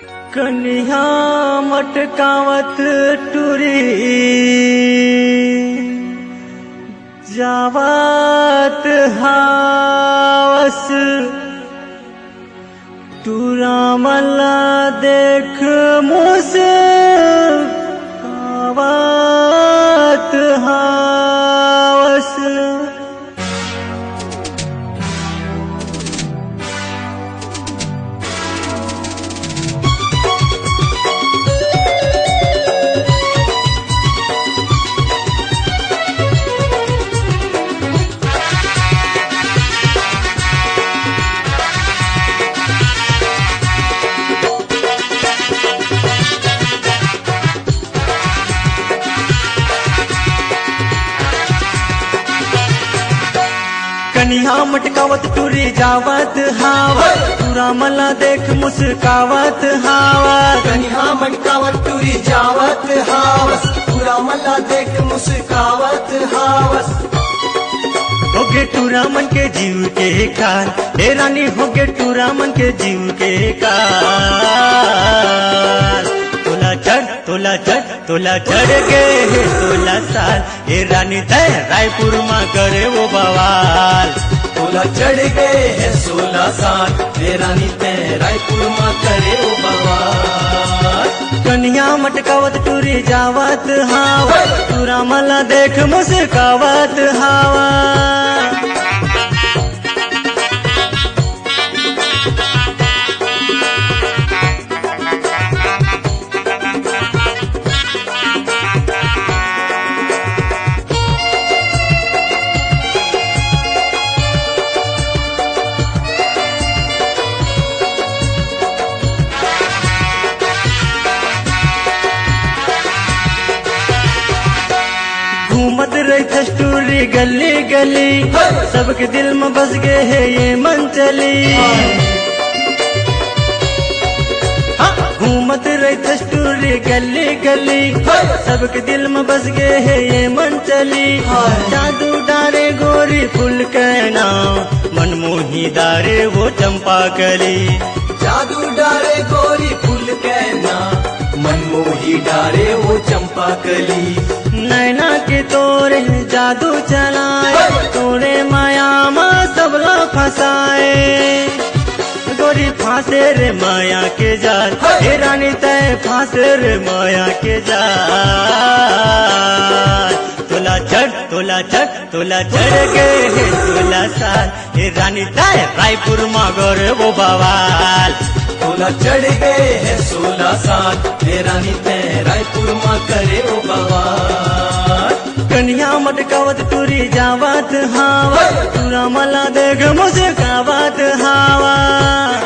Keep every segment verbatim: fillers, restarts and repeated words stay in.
कनिहा मटकावत टूरी जावत हावस, टूरा मन ला देख मुस्कावत हावस। कनिहा मटकावत टूरी जावत हावस, टूरा मन ला देख मुस्कावत हावस। कनिहा मटकावत टूरी जावत हावस, टूरा मन ला देख मुस्कावत हावस। होगे टूरा मन के जीव के काल, ए रानी होगे टूरा मन के जीव के काल। तोला चढ़, तोला चढ़, तोला चढ़ गे हे सोला साल, ए रानी तैं रायपुर म करे वो बवाल। तोला चढ़ गे हे सोला साल, ए रानी तैं रायपुर म करे वो बवाल। कनिहा मटकावत टूरी जावत हावस, टूरा मन ला देख मुस्कावत हावस। घूमत रहिथस टूरी गली गली, सबके दिल म बस गे हे ये मन चली। हाँ, घूमत रहिथस टूरी गली गली, सबके दिल म बस गे हे ये मन चली। जादू डारे गोरी फूल के नाम, मन मोही डारे वो चंपा कली। जादू डारे गोरी फूल के नाम, मन मोही डारे वो चंपा कली। नैना के तोरे जादू चलाए, तोरे माया म सबला फंसाए। गोरी फांसे रे माया के जाल, हे रानी तैं फांसे रे माया के जाल। तोला चढ़, तोला चढ़, तोला चढ़ गे हे सोला साल, हे रानी तैं रायपुर म करे वो बवाल। तोला चढ़ गे हे सोला साल, हे रानी तैं रायपुर म करे वो बवाल। कनिहा मटकावत टूरी जावत हावस, टूरा मन ला देख मुस्कावत हावस।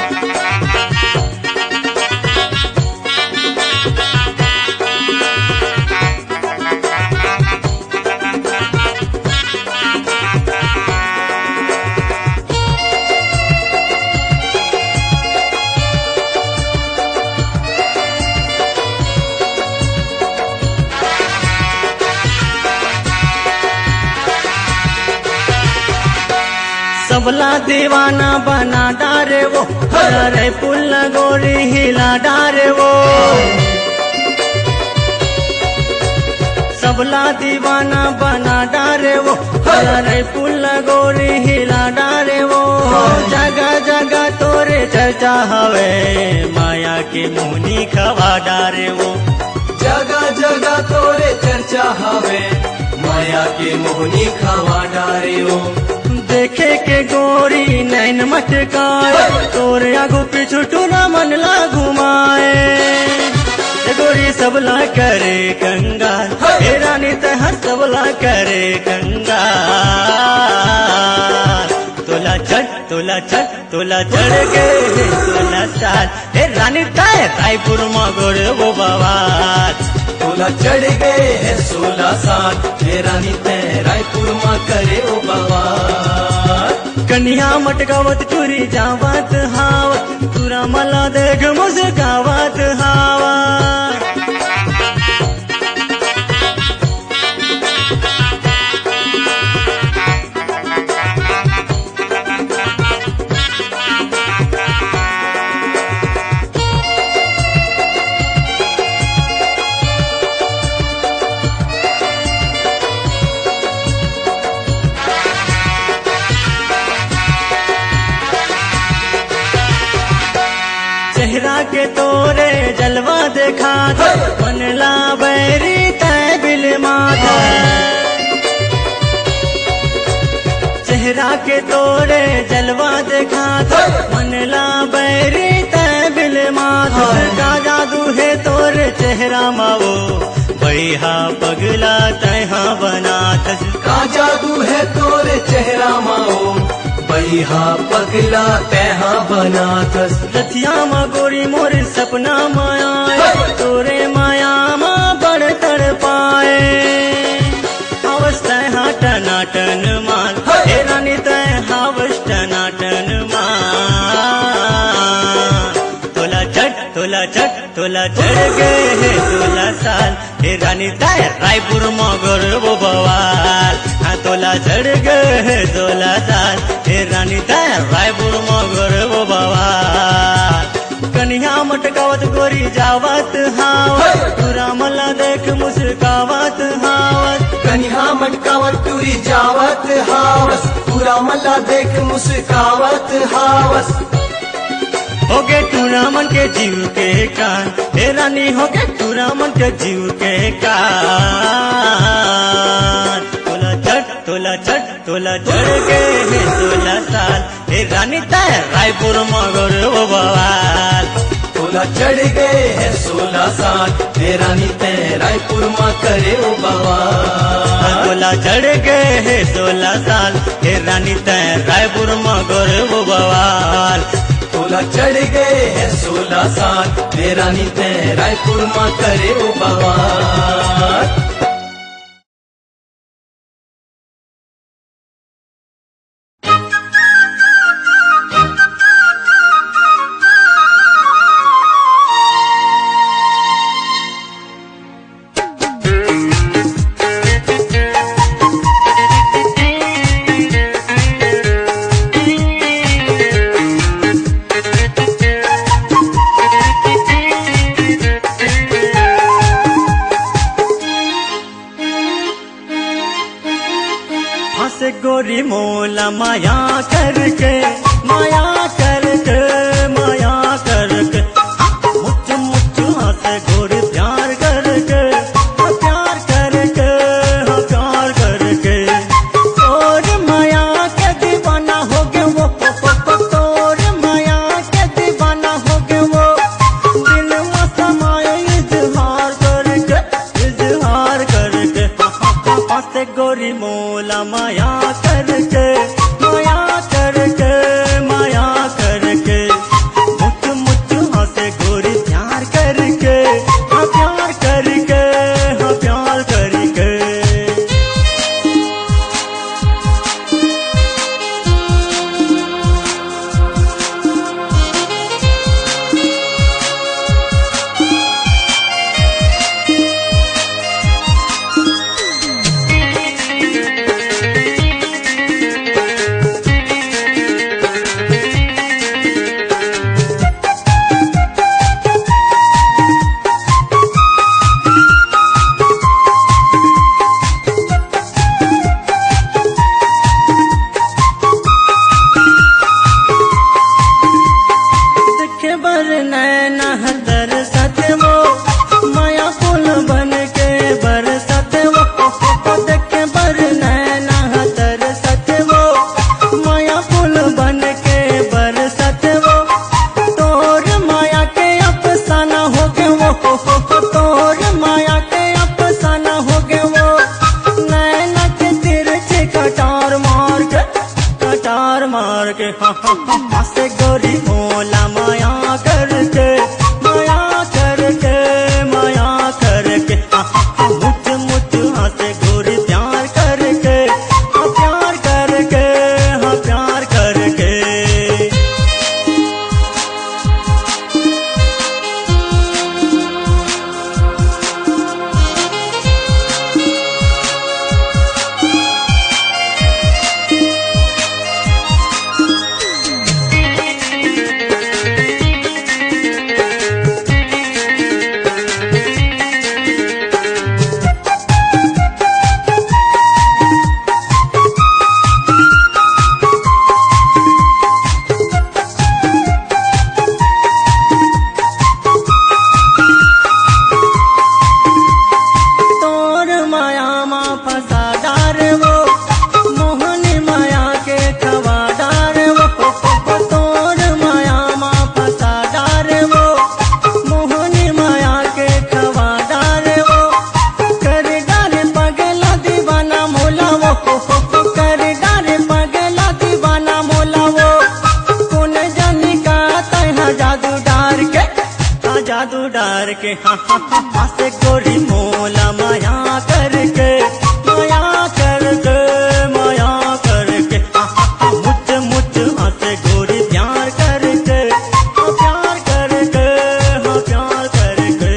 सबला दीवाना बना डारे वो, अरे पुल गोरी हिला डारे वो। सबला दीवाना बना डारे वो, अरे पुल गोरी हिला डारे वो। जगह जगह तोरे चर्चा हवे, माया के मोहनी खवा डारे वो। जगह जगह तोरे चर्चा हवे, माया के मोहनी खवा डारे वो। देखे के गोरी नैन मटकाए, तोरे आगू पीछू टूरा मन ला घुमाए। ए गोरी सबला करे कंगाल, हे रानी तैं सबला करे कंगाल। तोला चढ़, तोला चढ़, तोला चढ़ गे हे सोला साल, हे रानी तैं रायपुर म करे वो बवाल। तोला चढ़ गे हे सोला साल, हे रानी तैं रायपुर म करे वो बवाल। कनिहा मटकावत टूरी जावत हावस, टूरा मन ला देख मुस्कावत हावस। के तोरे जलवा देखात, हे! मन ला बैरी तै बिलमात। हे! चेहरा के तोरे जलवा देखात, हे! मन ला बैरी तै बिलमात। हे! का जादू हे तोरे चेहरा मा वो, बइहा पगला तैहा बनाथस। का जादू हे तोरे चेहरा मा वो, बइहा पगला तैहा बनाथस। रतिया मा गोरी मोर सपना मा आए, हे! तोरे माया मा बड़ तड़पाए। हावस तैहा टनाटन माल, हे! हे रानी तै हावस टनाटन माल। तोला चट, तोला चट, तोला चढ़ गे हे सोला साल, हे रानी तै रायपुर म करबो बवाल। हाँ, तोला चढ़ गे हे सोला साल, हे रानी तै रायपुर म करबो बवाल। कनिहा मटकावत गोरी जावत हावस, टूरा मन ला देख मुस्कावत हावस। कनिहा मटकावत टूरी जावत हावस, टूरा मन ला देख मुस्कावत हावस। होगे टूरा मन के जीव के कान, हे रानी होगे टूरा मन के जीव के कान। तोला चट, तोला चट, तोला चढ़ गे हे सोला साल, हे रानी तै रायपुर म करबो बवाल। तोला चढ़ गे हे सोला साल, हे रानी तै रायपुर म करबो बवाल। तोला चढ़ गे हे सोला साल, हे रानी तै रायपुर म करबो बवाल। तोला चढ़ गे हे सोला साल, हे रानी तै रायपुर म करबो बवाल। हंस गोरी मोला माया करके, माया करके, माया करके। मुच मुच हंस गोरी प्यार करके, प्यार करके, हाँ, प्यार करके। तोर माया के दीवाना होगे वो, तोर माया के दीवाना होगे वो। दिल में समाए इजहार करके, इजहार करके। हंस गोरी मोला माया करके, माया करके, माया करके। मुच मुच हंस गोरी प्यार करके, हाँ, प्यार करके, हाँ, प्यार करके। देखे बर नैना ह तरसत वो, माया फूल बन के बरसत वो। देखे बर नैना ह तरसत वो, माया फूल बन के बरसत वो। तोर माया के अफसाना होगे वो, तोर माया के अफसाना होगे वो। नैना के तिरछी कटार मार के, कटार मार के, हाँ, हाँ, हाँ, हंस गोरी मोला माया करके, माया करके, माया करके, हाँ, हाँ, हाँ, मुच मुच हंस गोरी प्यार करके, हाँ, प्यार करके, हाँ, प्यार करके। डार के, हाँ, हाँ, हाँ, हाँ, से गोरी मोला मया करके, मया करके, मया करके, हाँ, हाँ, हाँ, मुच, मुच, हाँ, से गोरी प्यार करके, हाँ, प्यार करके, हाँ, प्यार करके।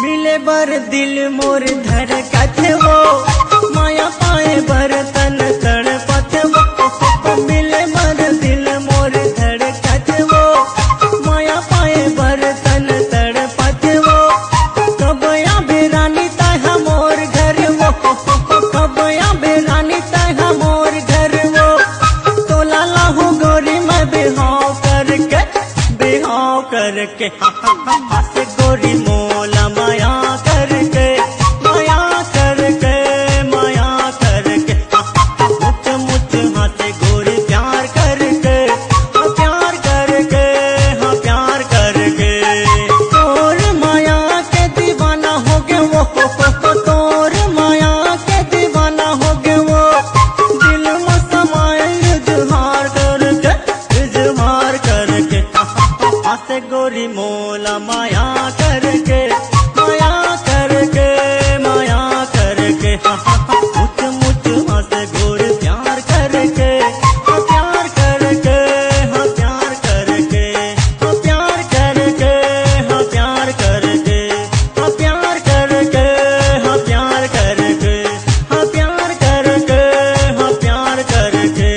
मिले बर दिल मोर धड़कत वो, माया पाए बर तन तड़पत वो। मिले बर दिल मोर धड़कत वो, माया पाए बर तन तड़पत वो। कब आबे रानी तैं हमर घर वो, कब आबे रानी तैं हमर घर वो। तोला लाहूं गोरी मैं बिहाव करके, बिहाव करके। हाँ, हाँ, हाँ, हाँ, से गोरी मोला मया करके, मया करके, मया करके। हाँ, हाँ, हाँ, मुच, मुच, हाँ, से गोरी प्यार करके, हाँ, प्यार करके, हाँ, प्यार करके। तोर मया के दीवाना हो गे वो, तोर मया के दीवाना हो गे वो। दिल में समाए इजहार करके, इजहार करके। हाँ, से गोरी मोला मया करके, मया करके, मया करके। हाँ, हाँ, हाँ, मुच, मुच, हाँ, से गोरी प्यार करके, हाँ, प्यार करके, हाँ, प्यार करके, हाँ, प्यार करके, हाँ, प्यार करके, हाँ, प्यार करके, हाँ, प्यार करके, हाँ, प्यार करके, हाँ, प्यार करके।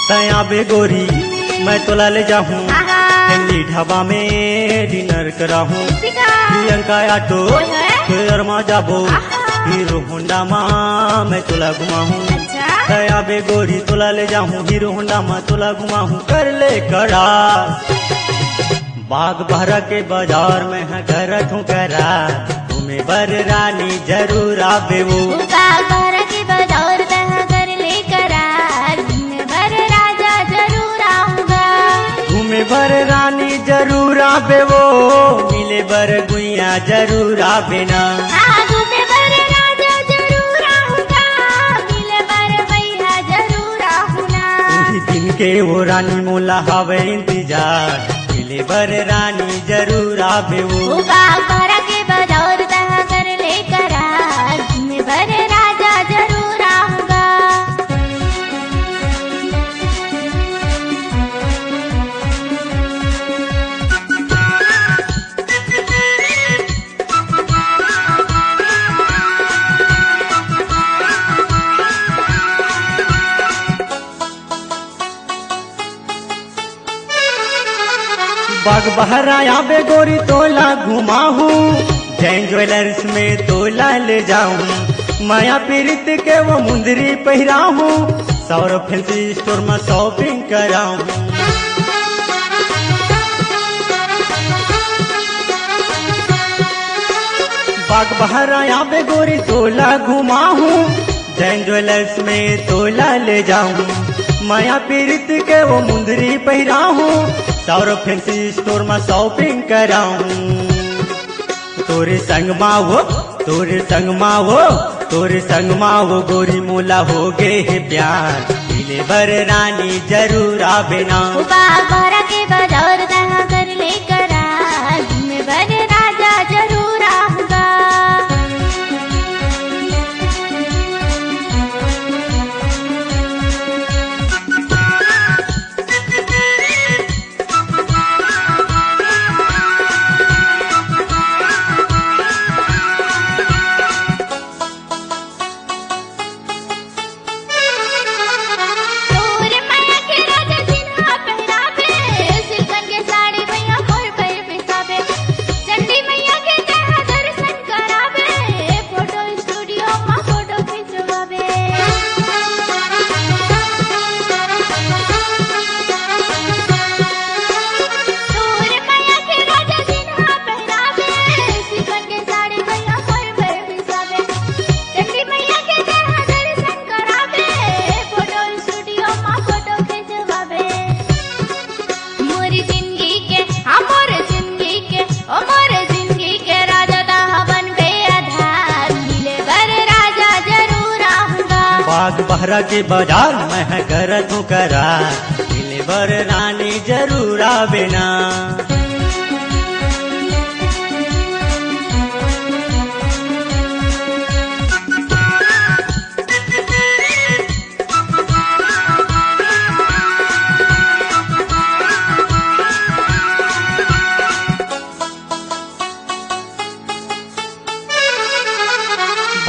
तैं आबे गोरी, मैं तोला ले जाहूं। आहा। फैमिली ढाबा में डिनर कराहूं। पिका। प्रियंका ऑटो ओए होए। फेयर मा जाबो। आहा। हीरो होंडा मा मैं तोला घुमाहूं। अच्छा। तैं आबे गोरी, तोला ले जाहूं। हीरो होंडा मा तोला घुमाहूं। कर ले करार। बाग बहरा के बाजार में ह करत हूँ करार, घूमे बर रानी जरूर आबे वो। बाग बहरा के बाजार में ह कर ले करार, घूमे बर राजा जरूर आऊंगा। घूमे बर रानी जरूर आबे वो, मिले बर गुइया जरूर आबे ना। हाँ, घूमे बर राजा जरूर आऊंगा, मिले बर भैया जरूर आऊंगा। उही दिन के वो रानी मोला हवे इंतजार। मिले बर रानी जरूर आबे वो। ओ बाग बहरा के बाजार तहाँ कर ले करार, घूमे बर राजा जरूर आऊंगा। बाग बहरा आबे गोरी तोला घुमाहूँ, जैन ज्वेलर्स में तोला ले जाहूँ, मया पीरित के वो मुंदरी पहिराहूँ, सौरभ फैंसी स्टोर में शॉपिंग कराहूँ। बाग बहरा आबे गोरी तोला घुमाहूँ, जैन ज्वेलर्स में तोला ले जाहूँ, मया पीरित के वो मुंदरी पहिराहूँ, सौरभ फैंसी स्टोर में शॉपिंग कराहूँ। तोरे संग मा वो, तोरे संग मा वो, तोरे संग मा वो गोरी मोला हो गे हे प्यार, मिले बर रानी जरूर आबे ना। ओ बाग बहरा के बाजार तहाँ कर ले करार, घूमे बर राजा जरूर आऊंगा। हरा के बाजार मैं ह करत हूँ करार, मिले बर रानी जरूर आबे ना।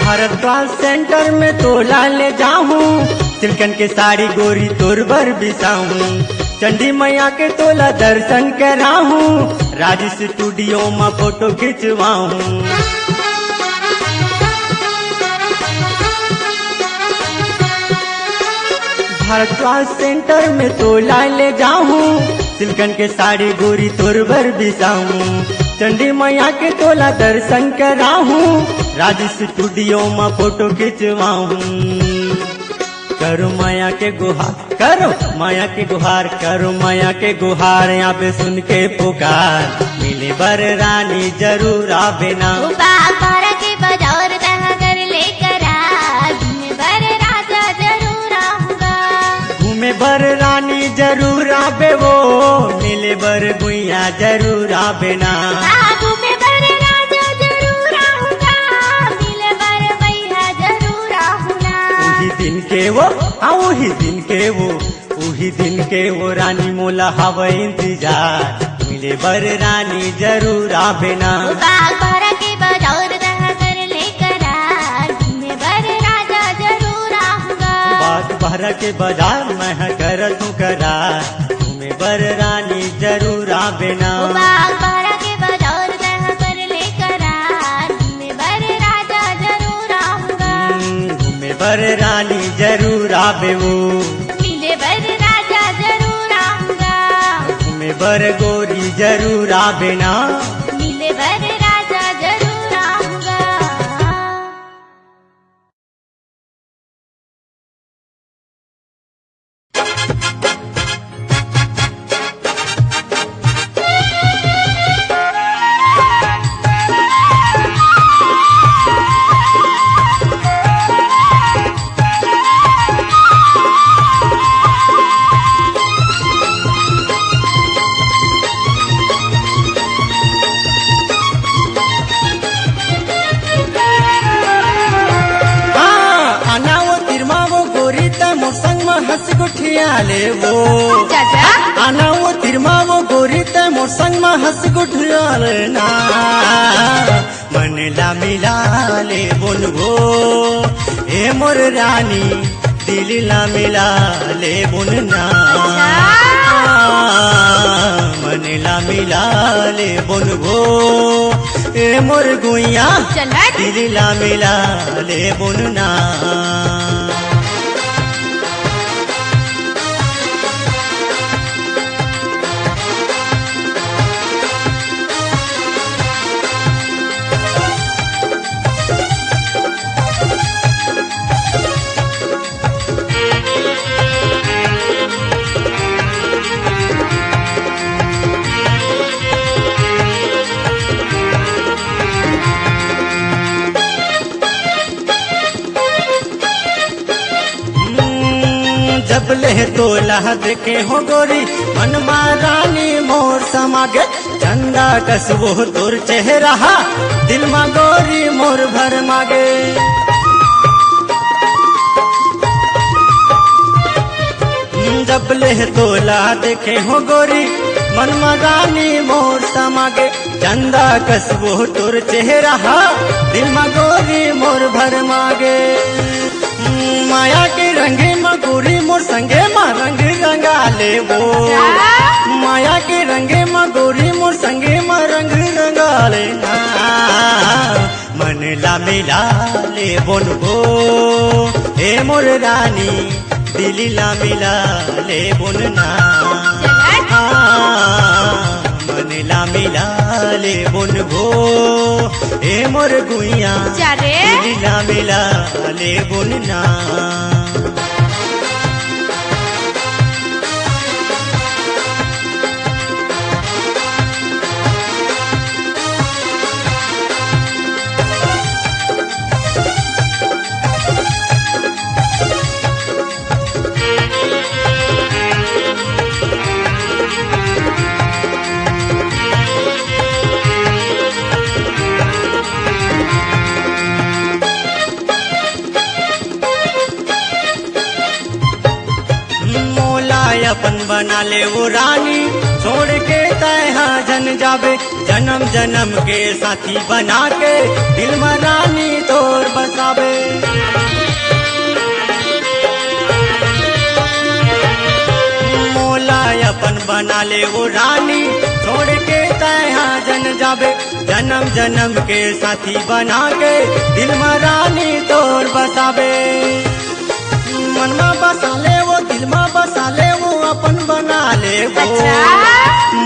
भारत का सेंटर में तोला ले जाहूँ, सिल्कन के साड़ी गोरी तोर बर बिसाहूँ, चंडी मैया के तोला दर्शन कराहूँ, राज स्टूडियो में फोटो खिंचवाहूँ। भारत का सेंटर में तोला ले जाहूँ, सिल्कन के साड़ी गोरी तोर बर बिसाहूँ, चंडी मैया के तोला दर्शन कराहूँ, राज स्टूडियो में फोटो खिंचवाहूँ। करो माया के गुहार, करो माया के गुहार, करो माया के गुहार, आबे सुन के पुकार, मिले बर रानी जरूर आबे ना। ओ बाबा के बजौर तह कर ले करार, घूमे बर राजा जरूर आऊंगा। घूमे बर रानी जरूर आबे वो, मिले बर गुइया जरूर आबे ना। हाँ, घूमे बर राजा जरूर आऊंगा, मिले बर भैया जरूर आऊंगा। उही दिन के वो, हाँ, उही दिन के वो, उही दिन के वो रानी मोला हवय इंतजार, मिले बर रानी जरूर आबे ना। ओ बागबारा के बजौर तह कर ले करार, घूमे बर राजा जरूर आऊंगा। बागबारा के बजार मैं ह करत हूँ करार, घूमे बर रानी जरूर आबे ना। ओ बागबारा के बजौर तह कर ले करार, घूमे बर राजा जरूर आऊंगा। हम्म, घूमे बर रानी जरूर आबे वो। मिले बर राजा जरूर आऊंगा। घूमे बर गोरी जरूर आबे ना। मिले बर राजा जरूर आऊंगा। हाँ, आना वो तिरमा वो गोरी त मोर संग म हंस गोठिया ले वो। चाचा। आना वो तिरमा वो गोरी त मोर संग म हंस गोठिया ले ना। मन ला मिला ले बोन वो, ए मोर रानी, दिल ला मिला ले बोन ना। अच्छा। मन ला मिला ले बोन वो, ए मोर गुइया, चल हट। दिल ला मिला ले बोन ना। हम्म, जब ले तोला देखे हो गोरी, मन मा रानी मोर समा गे। चंदा कस वो तोर चेहरा हा, दिल मा गोरी मोर भरमा गे। जब ले तोला देखे हो गोरी, मन मा रानी मोर समा गे। चंदा कस वो तोर चेहरा हा, दिल मा गोरी मोर भरमा गे। माया के रंगे मा गोरी मोर संगे मा रंग रंगा ले वो। अच्छा। माया के रंगे मा गोरी मोर संगे मा रंग रंगा ले ना। मन ला मिला ले बोन वो, ए मोर रानी, दिल ला मिला ले बोन ना। चल हट। हाँ, मन ला मिला ले बोन वो, ए मोर गुइया, जा रे। दिल ला मिला ले बोन ना। ले वो रानी, छोड़ के तैं हा जन जाबे, जन्म जन्म के साथी बना के दिल म रानी तोर बसाबे। मोला अपन बना ले वो रानी, छोड़ के तैं हा जन जाबे, जन्म जन्म के साथी बना के दिल म रानी तोर बसाबे। मन म बसा ले वो, दिल म बसा ले वो, अपन बना ले वो। अच्छा।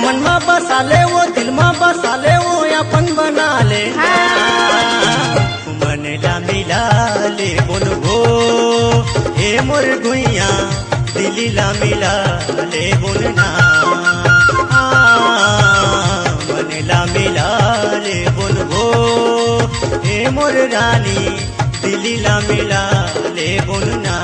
मन म बसा ले वो, दिल म बसा ले वो, अपन बना ले। हाँ। मन ला मिला ले बोन वो, हे मोर गुइया, दिल ला मिला ले बोन ना। हाँ, मन ला मिला ले बोन वो, हे मोर रानी, दिल ला मिला ले बोन ना।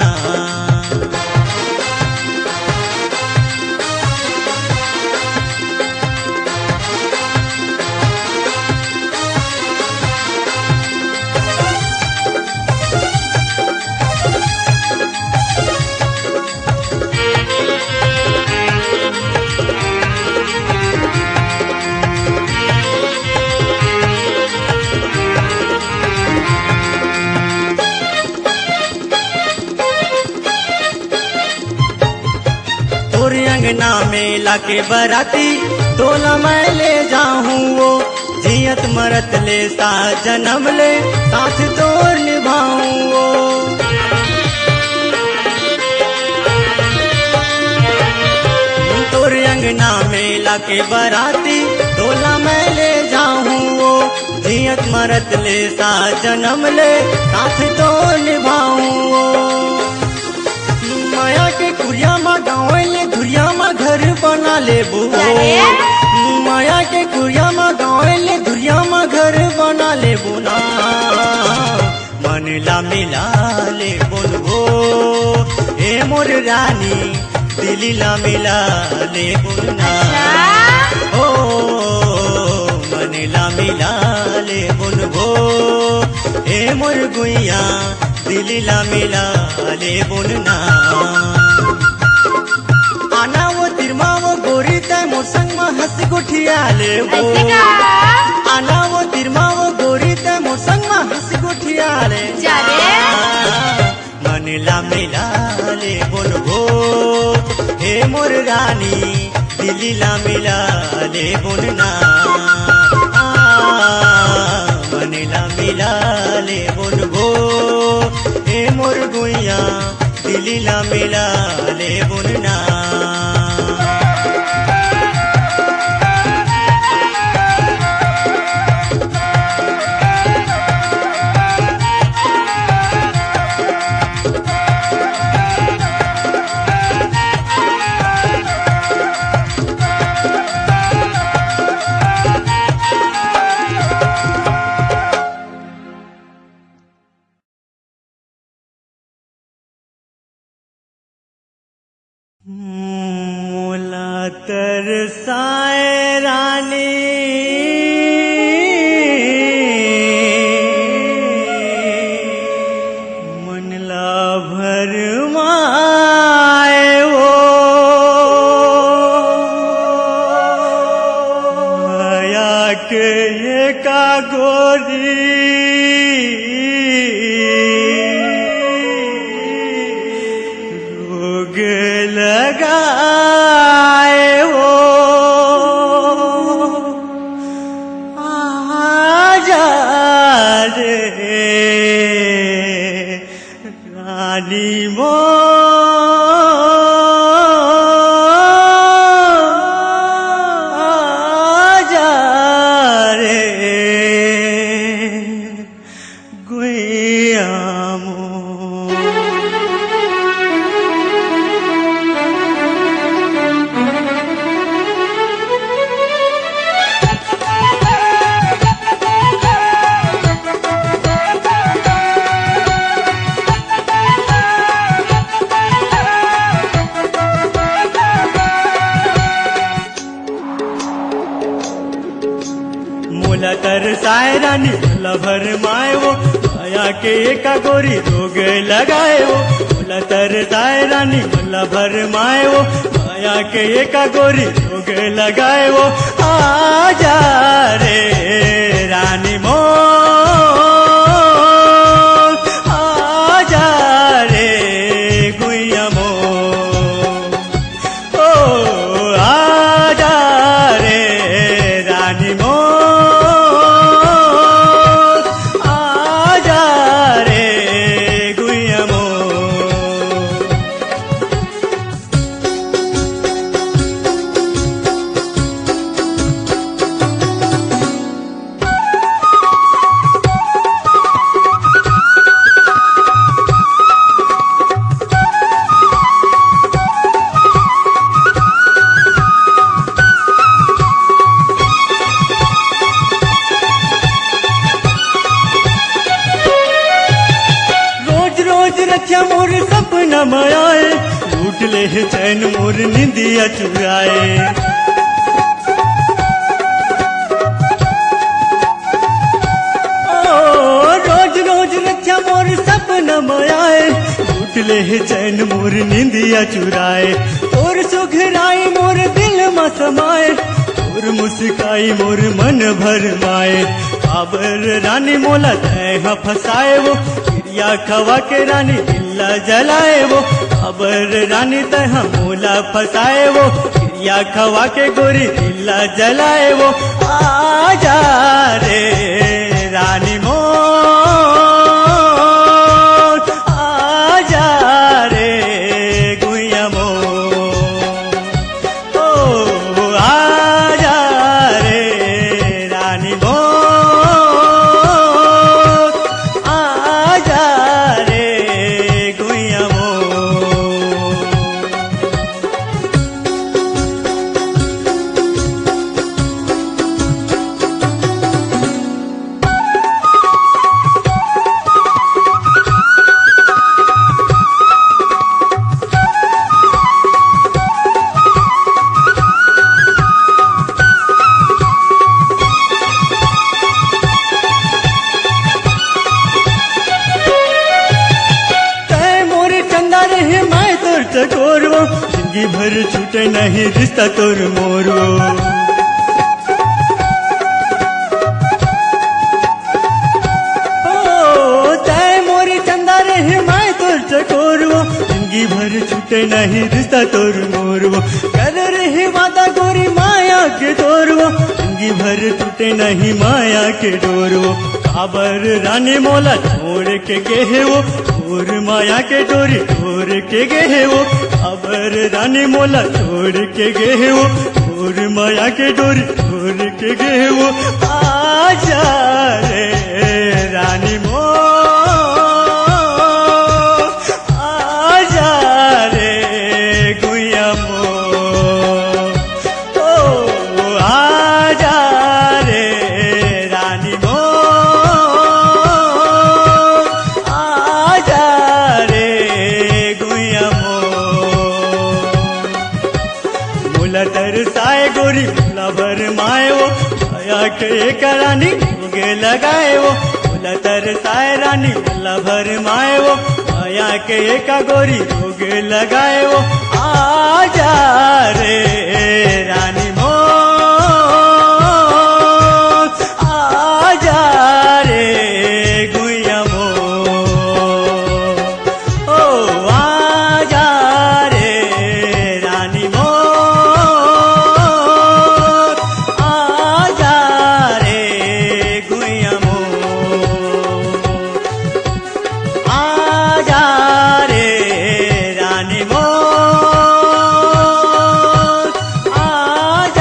तोर अंगना में लाके बराती, तोला मैं ले जाहूँ वो, जियत मरत ले सात जन्म ले, साथ तोर निभाहूँ वो। तोर अंगना में लाके बराती, तोला मैं ले जाहूँ वो, जियत मरत ले सात जन्म ले, साथ तोर निभाहूँ वो। माया के कुरिया म गाँव ले धुरिया म घर बना लेबो। अरे। माया के कुरिया म गाँव ले धुरिया म घर बना लेबो ना। मन ला मिला ले बोन वो, हे मोर रानी, दिल ला मिला ले बोन ना। अच्छा। ओ, मन ला मिला ले बोन वो, हे मोर गुइया, दिल ला मिला ले बोन ना। आना वो तिरमा वो गोरी, तैं मोर संग म हँस गोठिया ले वो। ऐसे का? आना वो तिरमा वो गोरी, तैं मोर संग म हँस गोठिया ले। जा रे। मन ला मिला ले बोन वो, हे मोर रानी, दिल ला मिला ले बोन ना। आ, मन ला मिला ले बोन वो, हे मोर गुइया, दिल ला मिला ले बोन ना। मोला तरसाए रानी, मन ला भरमाए वो, माया के एका गोरी। रोग लगाए वो, आजा रे रानी मोर, आजा रे। गुइया मोर। मोला तरसाए रानी, मोला भरमाए वो, माया के एका गोरी रोग लगाए वो। मोला तरसाए रानी, मोला भरमाए वो, माया या के एका गोरी रोग लगाए वो, आजा रे रानी मोर, आजा रे गुइया मोर। ओ आजा रे रानी मोर, आजा रे गुइया मोर। रोज रोज रखिया मोर सपना म आए, लूट ले हे चैन मोर निंदिया चुराए। ओ, रोज रोज रखिया मोर सपना म आए, लूट ले हे चैन मोर निंदिया चुराए। तोर सुघराई मोर दिल म समाए, तोर मुस्काई मोर मन भरमाए। काबर रानी मोला तैं ह फसाए वो, किरिया खवा के रानी दिल ला जलाए वो। काबर रानी तैं ह मोला फसाए वो, किरिया खवा के गोरी दिल ला जलाए वो। आजा रे रानी मोर, आजा रे गुइया मोर। ओ आजा रे रानी मोर, आजा रे गुइया मोर। तैं मोर चंदा रहे, मैं तोर चकोर वो, जिंदगी भर छूटे नहीं रिश्ता तोर मोर वो। ओ, तैं मोर चंदा रहे, मैं तोर चकोर वो, जिंदगी भर छूटे नहीं रिश्ता तोर मोर वो। कर रहे वादा गोरी माया के तोर वो, जिंदगी भर छूटे नहीं माया के डोर वो। काबर रानी मोला छोड़ के गे हे वो, तोर माया के डोरी तोर के गे हे वो। काबर रानी मोला छोड़ के गे हे वो, तोर माया के डोरी तोर के गे हे वो। आजा रे रानी मोर, आजा रे गुइया मोर। ओ आजा रे रानी मोर, आजा रे गुइया मोर। मोला तरसाए गोरी मोला भरमाए वो, माया के एक रानी रोग लगाए वो। मोला तरसाए रानी मोला भरमाए वो, माया के एक गोरी रोग लगाए वो। आजा रे रानी मोर, आजा रे गुइया मोर। ओ आजा रे रानी मोर, आजा रे गुइया मोर। आजा रे रानी मोर, आजा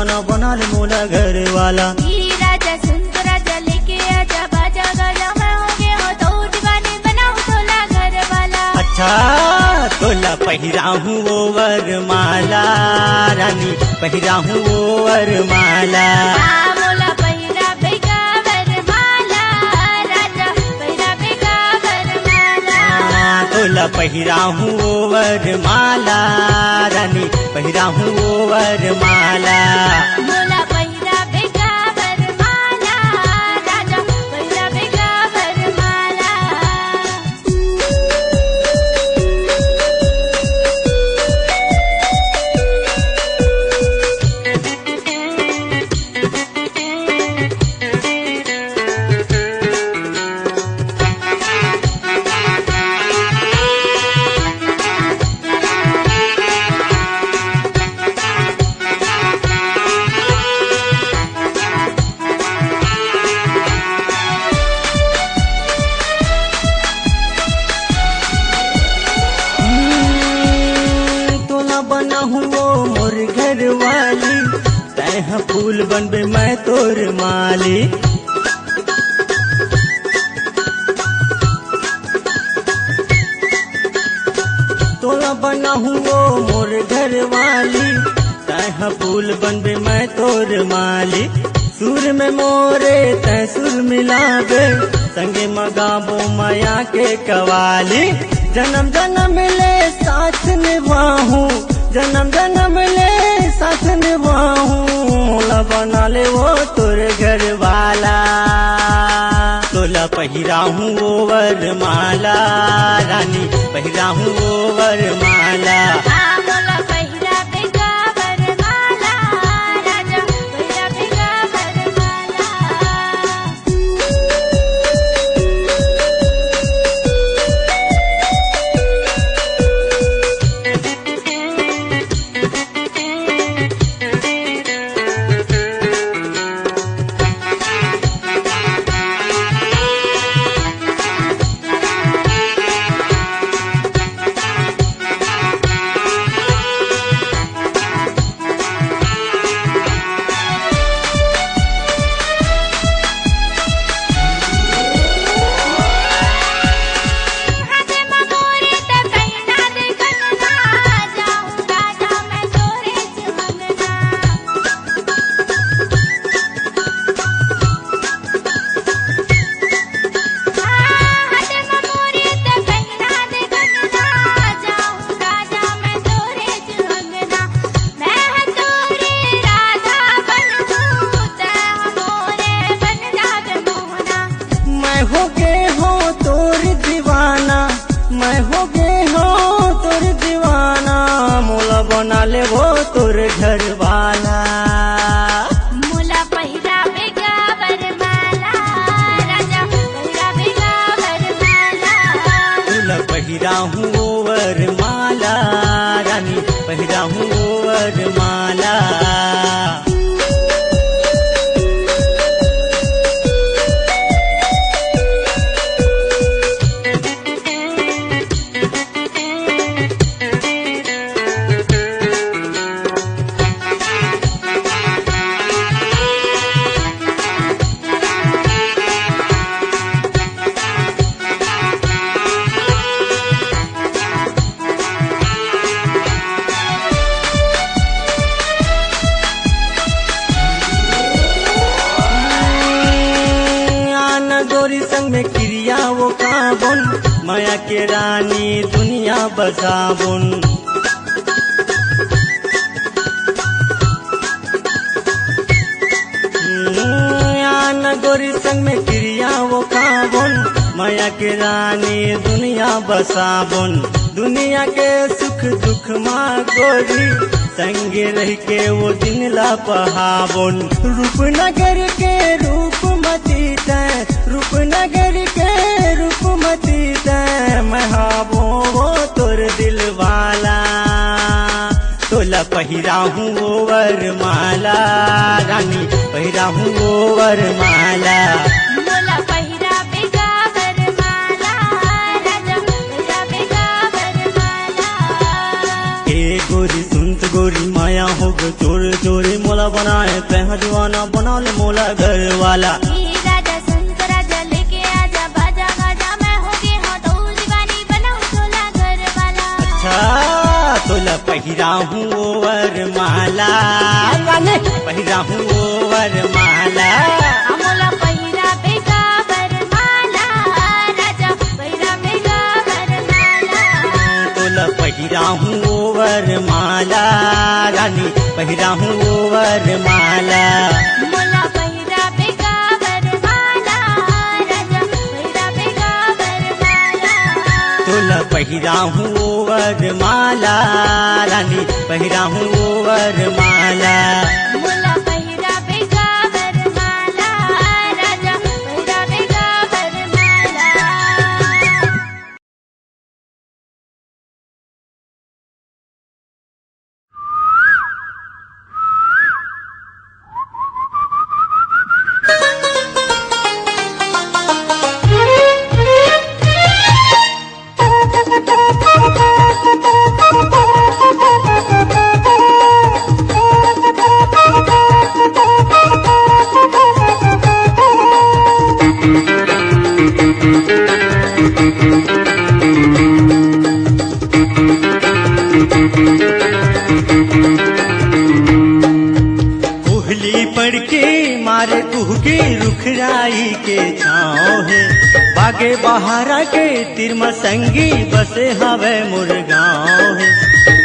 ना बना ले मोला घर वाला। ई राजा सुन तो राजा लेके आजा बाजा गाजा, मैं हो गया हो तो दीवानी बनाऊं तोला घर वाला। अच्छा, तोला पहिराहूं वो वरमाला, रानी पहिराहूं वो वरमाला। हाँ, मोला पहिरा बेगा वरमाला, राजा पहिरा बेगा वरमाला। हाँ, तोला पहिराहूं वो वरमाला, रानी पहिराहूं वो वरमाला। मोला पहिरा बेगा वरमाला, राजा पहिरा बेगा वरमाला। हम्म, तोला बनाहूं वो मोर घर वाली, तैं ह फूल बनबे मैं तोर माली। तोला बनाहूं वो मोर घर वाली, तैं ह फूल बनबे मैं तोर माली। सुर में मोरे तैं सुर मिलाबे, संगे म गाबो मया के कवाली। जन्म जन्म ले साथ निभाहूं, जन्म जन्म ले साथ निभाहूं, मोला बना ले वो तोर घर वाला। तोला पहिराहूं वो वरमाला, रानी पहिराहूं वो वरमाला। हाँ, मोला पहिरा बेगा वरमाला, राजा पहिरा बेगा वरमाला। मैं हो गे हो तोर दीवाना, मैं हो गे हो तोर दीवाना, मोला बना ले वो तोर घर वाला। मोला पहिरा बेगा वरमाला, राजा पहिरा बेगा वरमाला। तोला पहिराहूं वो वरमाला, रानी पहिराहूं वो वरमाला। आन गोरी संग में किरिया वो काबुन, मया के रानी दुनिया बसाबुन। आन गोरी संग में किरिया वो काबुन, मया के रानी दुनिया बसाबुन। दुनिया के सुख दुख मा गोरी, संगे रह के वो दिन ला पहाबुन। रूपनगर के रूपमती तैं, रूपनगर के रूपमती तैं, मैं हाबो वो तोर दिल वाला। तोला पहिराहूं वो वरमाला, रानी पहिराहूं वो वरमाला। मोला पहिरा बेगा वरमाला, राजा पहिरा बेगा वरमाला। ए गोरी सुन तो गोरी, माया हो गो चोर चोर, मोला बनाए तैं ह दीवाना, बना ले मोला घर वाला। ए राजा संत राजा लेके आजा बाजा गाजा, मैं हो गे हूँ तो दीवानी, बनाऊँ तोला घर वाला। अच्छा, तोला पहिराहूँ ओ वरमाला, रानी, पहिराहूँ ओ वरमाला। मोला पहिराबे गा वरमाला, राजा पहिराबे गा वरमाला। तोला पहिराहूँ ओ वरमाला, रानी पहिराहूँ ओ वरमाला। मोला पहिराबे गा वरमाला, राजा पहिराबे गा वरमाला। तोला पहिराहूँ ओ वरमाला, रानी पहिराहूँ ओ वरमाला। मोला पहिराबे गा वरमाला, राजा पहिराबे गा वरमाला। कोहली पड़के मारे कुहके, रुखराई के छाँव हे। बागे बहारा के तीर म संगी, बसे हवय मोर गाँव हे।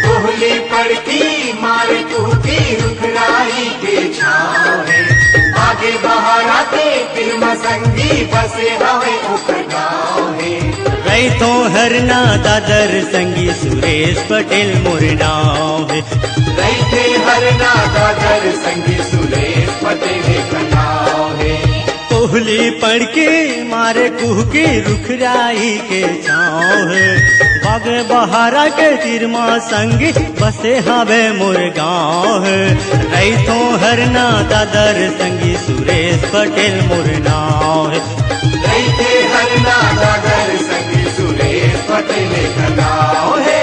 कोहली पड़के मारे कुहके, रुखराई के छाँव हे। बागे बहारा के तीर म संगी, बसे हवय ओकर गाँव हे। रहिथों हरना दादर, संगी सुरेश पटेल मोर नाँव हे। रहिथे हरना दादर, संगी सुरेश पटेल एकर नाँव हे। कोहली पड़के मारे कुहके, रुखराई के छाँव हे। बाग बहारा के तीर म संगी, बसे हवे मोर गाँव हे। रहिथों हरना दादर, संगी सुरेश पटेल मोर नाँव हे। रहिथे हरना दादर, संगी सुरेश पटेल एकर नाँव हे।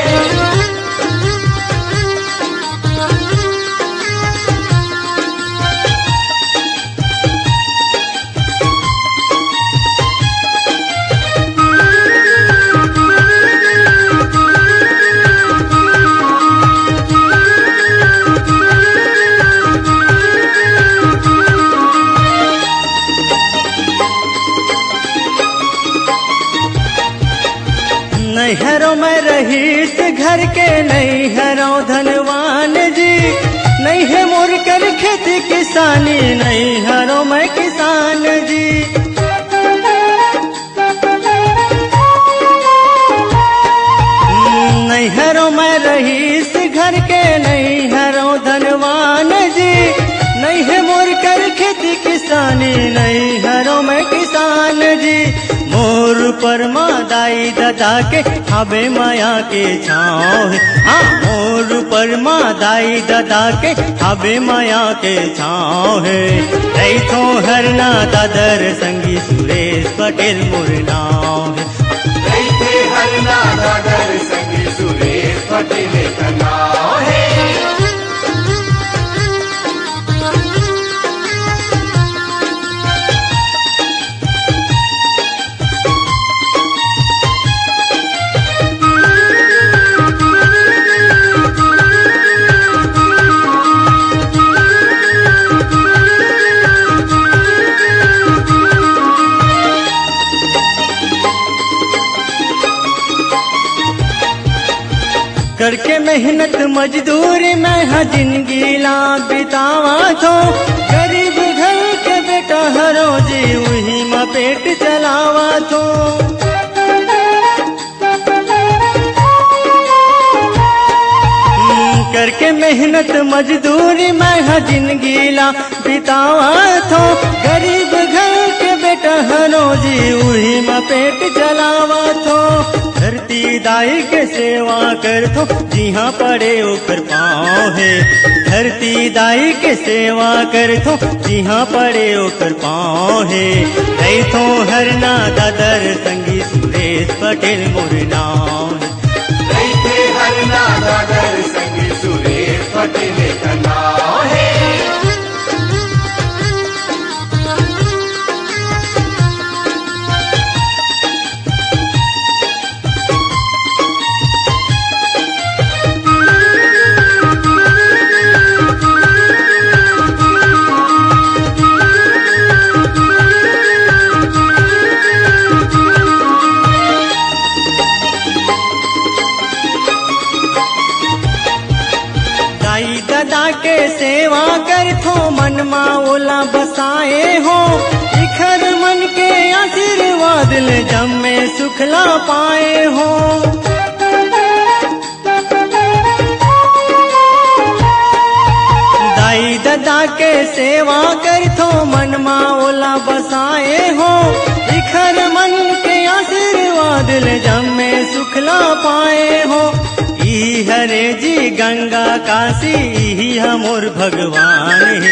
नैहरों में रहीस घर के, नैहरों धनवान जी। नइ हे मोर कर खेती किसानी, नैहरों में किसान जी। नैहरों में रहीस घर के, नैहरों धनवान जी। नइ हे मोर कर खेती किसानी, नैहरों में किसान जी। मोर ऊपर माँ दाई ददा के हवे मया के छाँव हे। हाँ, मोर ऊपर माँ दाई ददा के हवे मया के छाँव हे। रहिथों हरना दादर, संगी सुरेश पटेल मोर नाँव हे। रहिथे हरना दादर, संगी सुरेश पटेल एकर नाँव हे। करके मेहनत मजदूरी मैं ह जिनगी ला बितावत हों। गरीब घर के बेटा हरों जी, उही म पेट चलावत हों। हम्म, करके मेहनत मजदूरी मैं ह जिनगी ला बितावत हों। गरीब घर के बेटा हरों जी, उही म पेट चलावत हों। धरती दाई के सेवा करथों, जिहाँ पड़े ओकर पाँव हे। धरती दाई के सेवा करथों, जिहाँ पड़े ओकर पाँव हे। रहिथों हरना दादर, संगी सुरेश पटेल मोर नाँव हे। रहिथे हरना दादर, संगी सुरेश पटेल एकर नाँव हे। दिल जम्मे सुखला पाए हो। दाई ददा के सेवा करथो, मन मा ओला बसाए हो। इखर मन के आशीर्वाद ले जम्मे सुखला पाए हो। इही हरे जी गंगा काशी, इही हमर भगवान हे।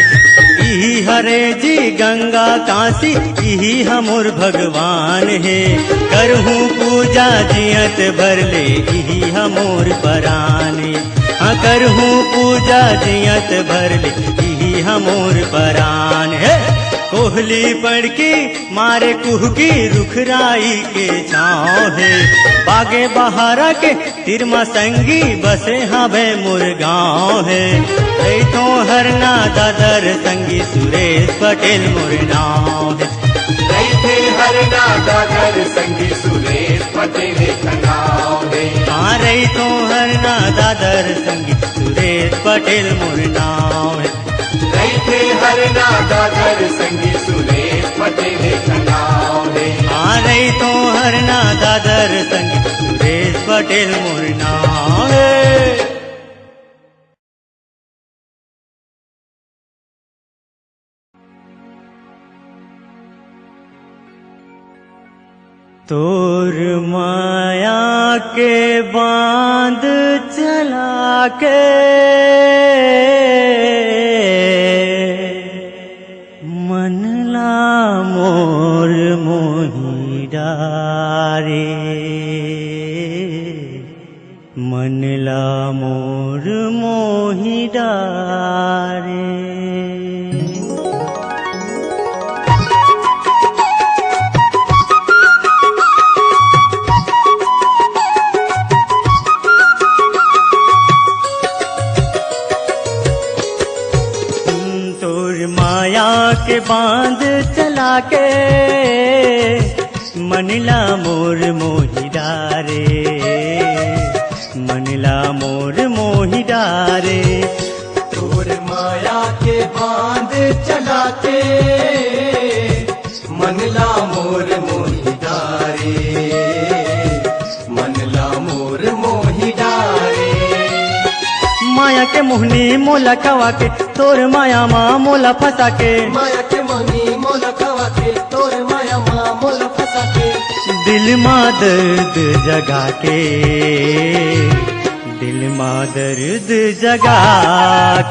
इही हरे जी गंगा काशी, इही हमर भगवान हे। करहूँ पूजा जियत भर ले, इही हमर परान हे। हाँ, करहूँ पूजा जियत भर ले, इही हमर परान हे। कोहली पड़की मारे कुहकी, रुखराई के छाँव हे। बागे बहारा के तीर मा संगी, बसे हवे मोर गाँव हे। रहिथों हरना दादर संगी, सुरेश पटेल मोर नाँव हे। रहिथे हरना दादर संगी, सुरेश पटेल नाँव हे। हाँ, रहिथों हरना दादर संगी, सुरेश पटेल मोर नाँव हे। रहिथे हरना दादर संगी, सुरेश पटेल नाँव हे। हाँ, रहिथों हरना दादर संगी, सुरेश पटेल मोर नाँव हे। तोर माया के बांध चला के मन ला मोर मोही डारे। मन ला मोर मोही डारे। तोर माया के बांध चला के मन ला मोर मोही डारे, मन ला मोर मोही डारे। तोर माया के बांध चला के, मन ला मोर मोही डारे, मन ला मोर मोही डारे। माया के मोहनी मोला खवा के, तोर माया मा मोला फंसा के। माया के मोहनी मोला खवा के, तोर माया मा मोला फंसा के। दिल मा दर्द जगा के, दिल मा दर्द जगा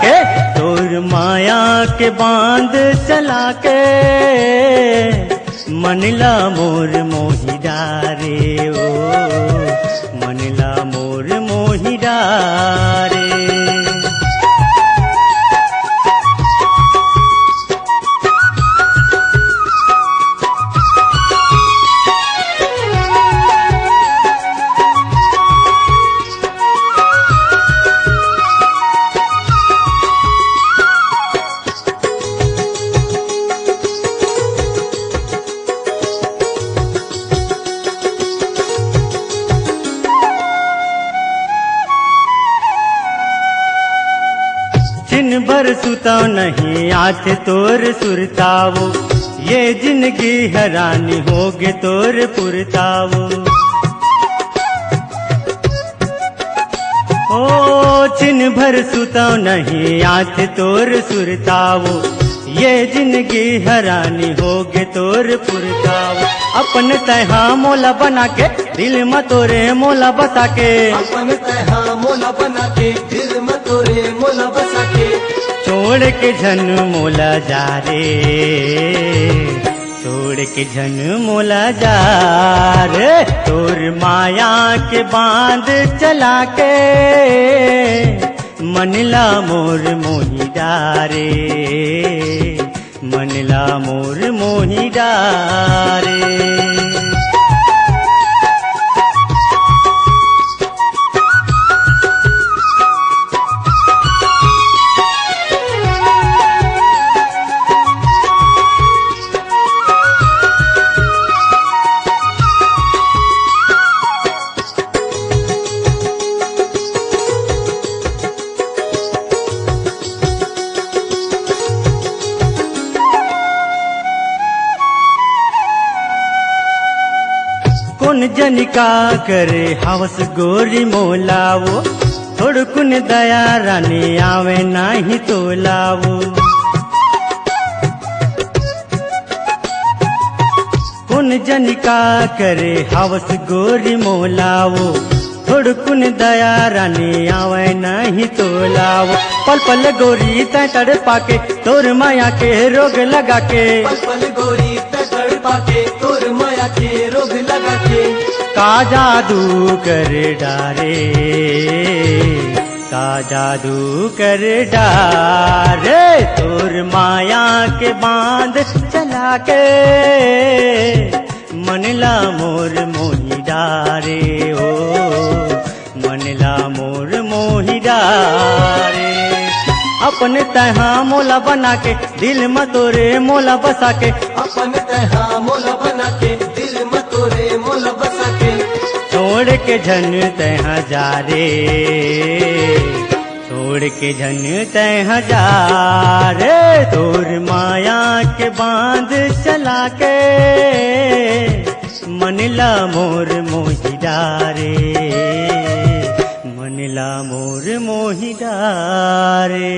के, तोर माया के बांध चला के, मन ला मोर मोही डारे ओ, मन ला मोर मोही डारे। छिन भर सुतव नहीं आथे तोर सुरतावो, ये जिंदगी हरानी होगे तोर पुरतावो। ओ छिन भर सुतव नहीं आथे तोर सुरतावो, ये जिंदगी हरानी होगे तोर पुरतावो। अपन तैहा मोला बना के, दिल म तोरे मोला बसा के। अपन तैहा मोला बना के, दिल म तोरे मोला बसा के। छोड़ के झन मोला जा रे, छोड़ के झन मोला जा रे। तोर माया के बांध चला के, मन ला मोर मोही डारे, मन ला मोर मोही डारे। कोन जनी का करे हवस गोरी मोला वो, थोड़कुन दया रानी आवे नाही तोला वो। कोन जनी का करे हवस गोरी मोला वो, थोड़कुन दया रानी आवे नाही तोला वो। पल पल गोरी तै तड़पा के तोर माया के रोग लगा के। पल पल गोरी तै तड़पा के तोर माया के रोग लगा के। का जादू कर डारे, का जादू कर डारे, तोर माया के बांध चला के। मन ला मोर मोही डारे हो, मन ला मोर मोही डारे। अपन तैहा मोला बना के, दिल म तोरे मोला बसा के। अपन तैहा मोला बना के, दिल म तोरे मोला बसा के। छोड़ के झन तैहा जा रे, छोड़ के झन तैहा जा रे, तोर माया के बांध चला के। मन ला मोर मोही डारे, मन ला मोर मोही डारे।